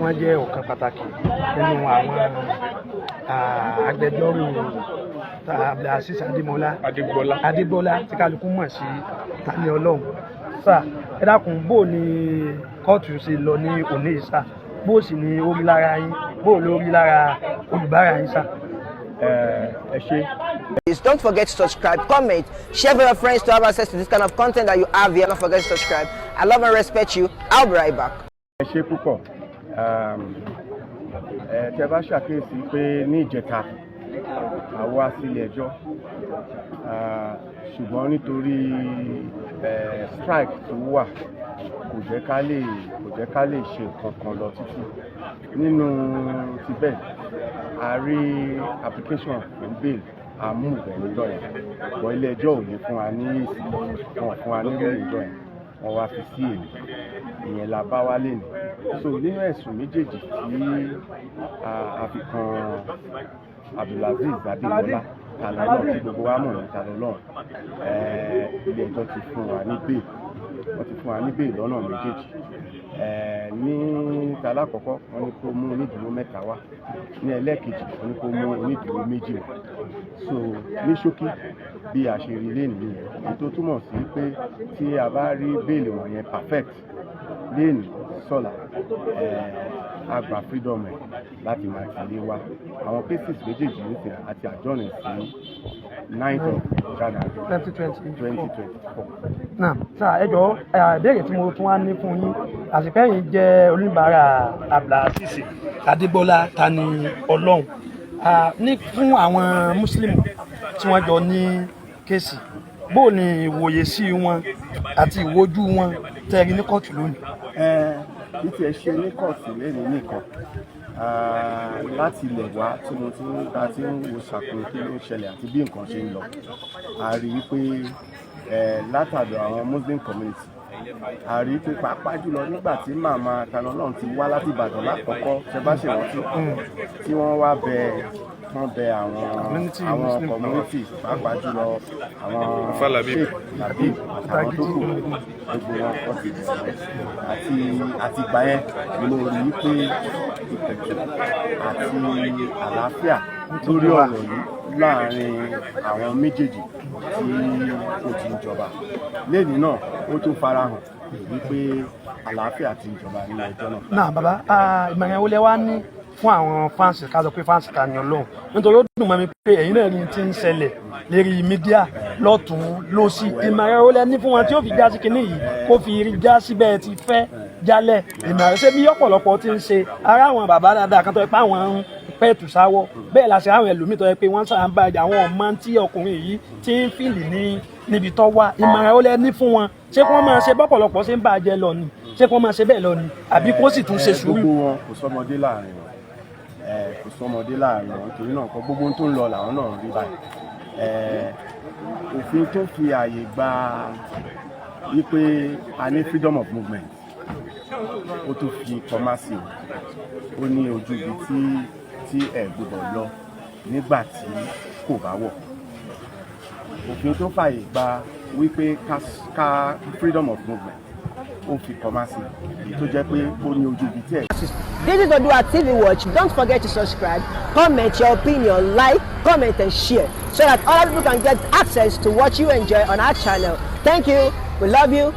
Wọ́n jẹ́ ọ̀kan pàtàkì nínú àwọn agbẹjọ́rò Abdulaziz Adémọ́lá Adégbọlá. Adégbọlá tí kálukú mọ̀ sí Tani Olohun. Sà, ẹ dákun, bó ni kóòtù ṣe lọ ní òní yìí, sà? Bó sì ni ó rí lára yín? Bó ló rí lára olùbárà yín, sà? Ẹ ṣe. Please don't forget to subscribe, comment, share with your friends to have access to this kind of content that you have here. Don't forget to subscribe. I love and respect you. I'll be right back. Ẹ ṣe púpọ̀. Ẹ tẹ́ bá ṣàkíyèsí pé ní ìjẹta a wá sílé ẹjọ́, ṣùgbọ́n nítorí strike tó wà, kò jẹ́ ká lè ṣe nǹkan kan lọ títí nínú ti bẹ́ẹ̀. A rí application fún bail, a mú ìbẹ̀ níjọ́ yẹn, bọ́ ilé ẹjọ́ ò ní fún wa ní èsì, wọn ò fún wa ní ìròyìn ìjọ́ yẹn, wọ́n wá fi sí èmi, ìyẹn la bá wá lẹ́nu. So nínú ẹ̀sùn méjèèjì tí a fi kan Abdulaziz Adégbọlá Tani Olohun, tí gbogbo wa mọ̀ ní Tani Olohun, ilé ẹjọ́ ti fún wa ní bail. Wọ́n ti fún wa ní bail lọ́nà méjèèjì. Ní tàlákọ̀ọ́kọ́, wọ́n ní kó mú onídùúró mẹ́ta wá. Ní ẹlẹ́ẹ̀kejì, wọ́n ní kó mú onídùúró méjì wá. So ní ṣókí, bí a ṣe rí lé nìyẹn, èyí tó túmọ̀ sí pé tí a bá rí bail wọ̀nyẹn perfect léènì sọ̀là, a gba freedom ẹ̀ láti máa tẹ̀lé wa. Àwọn cases méjèèjì nísìnyí àti adjourn sí 9th of January 2020 2024. Náà sà, ẹ jọ̀ọ́, ìbéèrè tí mo tún wá ní fún yín, àsìkò ẹ̀yin jẹ́ oníbàárà Abdulaziz Adégbọlá Tani Olohun, ní fún àwọn Muslim tí wọ́n jọ ní case, bó ni ìwòye sí wọn àti ìwojú wọn tẹ́rí ní kóòtù lónìí? Ẹ bí tiẹ̀ ṣe ní kóòtù lẹ́nu nìkan, láti ilẹ̀ wá tí mo ti ń ta ti ń wo ṣàkóso kí ló ń ṣẹlẹ̀ àti bí nǹkan ṣe ń lọ, a rí i pé látàdọ̀ àwọn Muslim community, a rí i pé pàápàá jùlọ nígbà tí màmá Tani Olohun ti wá láti Ìbàdàn lákọ̀ọ́kọ́, ṣe bá ṣèrántí, tí wọ́n wá bẹ, wọ́n bẹ àwọn Community àwọn Muslim. community, pàápàá jùlọ àwọn Sheikh Labib àtàwọn tó kù, gbogbo wọn wọ́n ti bẹ̀rẹ̀. Àti ìgbà yẹn ni mo rí i pé ìpẹ̀tù àti àlàáfíà lórí ọ̀rọ̀ yìí láàrin àwọn méjèèjì tí ó ti ń jọba. Lẹ́yìn náà, ó tún farahàn wípé àlàáfíà ti ń jọba ní ẹjọ́ náà. Náà bàbá, ìmọ̀ràn wo lẹ wá ní fún àwọn fans, ká sọ pé fans Tani Olohun? Nítorí ó dùn mọ́ mi pé ẹ̀yin náà rí ti ń ṣẹlẹ̀ lérí media lọ́tún lọ́sì. Ìmọ̀ràn wo lẹ ní fún wọn tí ó fi já sí kinní yìí, kó fi já sí bẹ́ẹ̀ ti fẹ́ jálẹ̀? Ìmọ̀ràn ṣé bí ọ̀pọ̀lọpọ̀ ti ń ṣe ara àwọn bàbá dáadáa kan tó yẹ pé àwọn ń pẹ̀tù sáwọ́ bẹ́ẹ̀ la ṣe àwọn ẹlòmíì tó yẹ pé wọ́n sáà ń bá àwọn ọmọ tí ọkùnrin yìí ti ń feel ní níbi tó wà. Ìmọ̀ràn wo lẹ ní fún wọn? Ṣé kí wọ́n máa ṣe bọ́pọ̀lọpọ̀ ṣe ń bàjẹ́ lọ ni? Ṣé kí wọ́n máa ṣe bẹ́ẹ̀ lọ ni, àbí kó sì tún ṣe sùúrù? Gbogbo wọn, kò sọmọdé láàrin wọn, kò sọmọdé láàrin wọn. Nítorí náà, nǹkan gbogbo tó ń lọ làwọn náà ń rí báyìí. Òfin tó fi ààyè gba wípé a ní freedom of movement, ó tún fi comma sí, ó ní ojú ibi tí ẹ gbọ́dọ̀ lọ nígbà tí kò bá wọ̀. Òfin tó fààyè gba wípé ká freedom of movement, ó fi comma sí, èyí tó jẹ́ pé ó ní ojú ibi tí ẹ This is Odua TV Watch. Don't forget to subscribe, comment your opinion, like, comment, and share so that other people can get access to what you enjoy on our channel. Thank you. We love you.